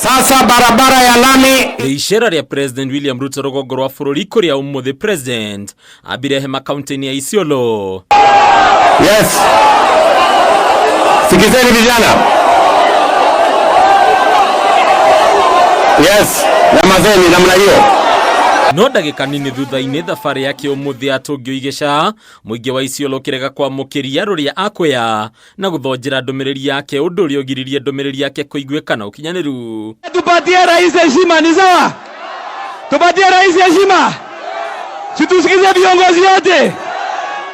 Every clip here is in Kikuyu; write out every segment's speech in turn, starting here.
Sasa barabara ya lami Icera rĩa President William Ruto rũgongo rwa bũrũri kũrĩa ũmũthĩ President ambire hema kaunti-inĩ ya Isiolo. Yes. Sikizeni vijana. Yes, nyamazeni namna hiyo. No ndagĩka nini thutha-inĩ thabarĩ yake ũmũthĩ atũngio igĩca mũingĩ wa Isiolo ũkĩrega kwamũkĩria rũrĩa akwĩya na gũthonjera ndũmĩrĩri yake ũndũ ũrĩa ũgiririe ndũmĩrĩri yake kũiguĩka na ũkinyanĩru. Tupatie rais heshima, ni sawa? Tupatie rais heshima, situsikize viongozi wote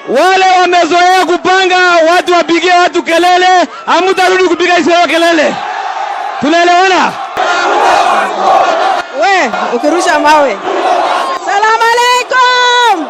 wale wamezoea kupanga watu wapigie watu kelele, hamutarudi kupiga Isiolo kelele. Tunaelewana? We, ukirusha mawe. Salamu alaikum.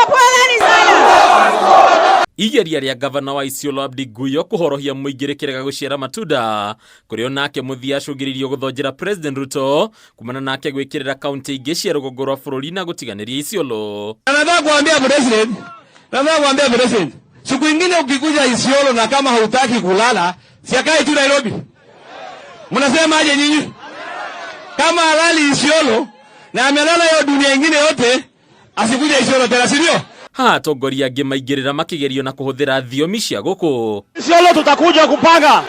Poleni sana. Igeria rĩa gavana wa Isiolo Abdi Guyo kũhorohia mũingĩ rĩkĩrega gũciara matunda kũrĩa onake mũthia acũngĩrĩirio gũthonjera President Ruto kumana nake gwĩkĩrĩra kaunti ingĩ cia rũgongo rwa bũrũri na gũtiganĩria Isiolo. Nataka kuambia president, nataka kuambia president, siku ingine ukikuja Isiolo na kama hautaki kulala, si akae tu Nairobi. Mnasema aje nyinyi? Kama halali Isiolo na amelala hiyo dunia ingine yote, asikuja Isiolo tena, si ndio? Haha atongoria angĩ maingĩrĩra makĩgerio na kũhũthĩra thiomi cia gũkũ. Isiolo tutakuja kupanga.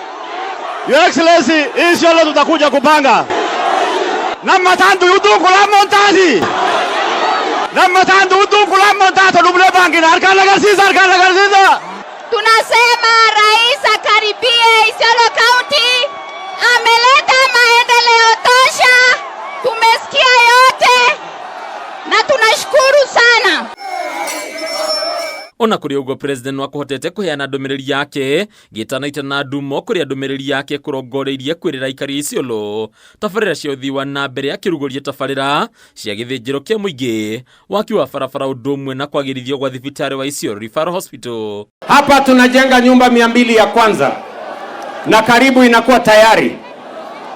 Your Excellency, Isiolo tutakuja kupanga. Na matandu udu kula montasi. Na matandu udu kula montato duble bangi na arkana garsiza arkana garsiza. Tunasema rais akaribie Isiolo County, ameleta maendeleo tosha, tumesikia yote na tunashukuru sana. Ona kũrĩ ũguo president no akũhotete kũheana ndũmĩrĩri yake gĩtanaita na ndumo kũrĩa ndũmĩrĩri yake kũrongoreirie kwĩrĩra aikari a Isiolo tabarĩra cia ũthii wa na mbere akĩrugũria tabarĩra cia gĩthĩnjĩro kĩa mũingĩ waki wa barabara ũndũ ũmwe na kwagĩrithio gwa thibitarĩ wa Isiolo Referral Hospital. Hapa tunajenga nyumba 200 ya kwanza na karibu inakuwa tayari,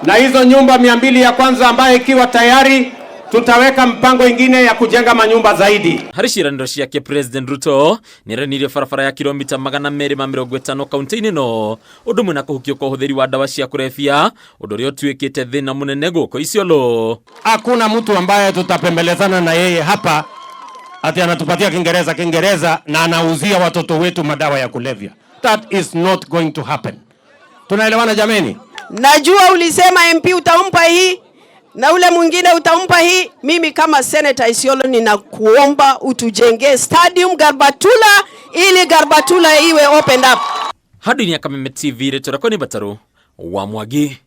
na hizo nyumba 200 ya kwanza ambayo ikiwa tayari tutaweka mpango ingine ya kujenga manyumba zaidi. Harĩ ciĩranĩro ciake President Ruto nĩeranirie barabara ya kilomita 250 kaunti-inĩ ĩno ũndũ ũmwe na kũhukio kwa ũhũthĩri wa ndawa cia kũrebia ũndũ ũrĩa ũtuĩkĩte thĩna mũnene gũkũ Isiolo. Hakuna mtu ambaye tutapembelezana na yeye hapa ati anatupatia Kiingereza Kiingereza na anauzia watoto wetu madawa ya kulevya. That is not going to happen. Tunaelewana jameni? Najua ulisema MP utampa hii na ule mwingine utampa hii. Mimi kama Senator Isiolo ninakuomba utujengee stadium Garbatula ili Garbatula iwe opened up. Handũ-inĩ ya Kameme TV rĩtwa rĩakwa nĩ Batarũ wa Mwangi.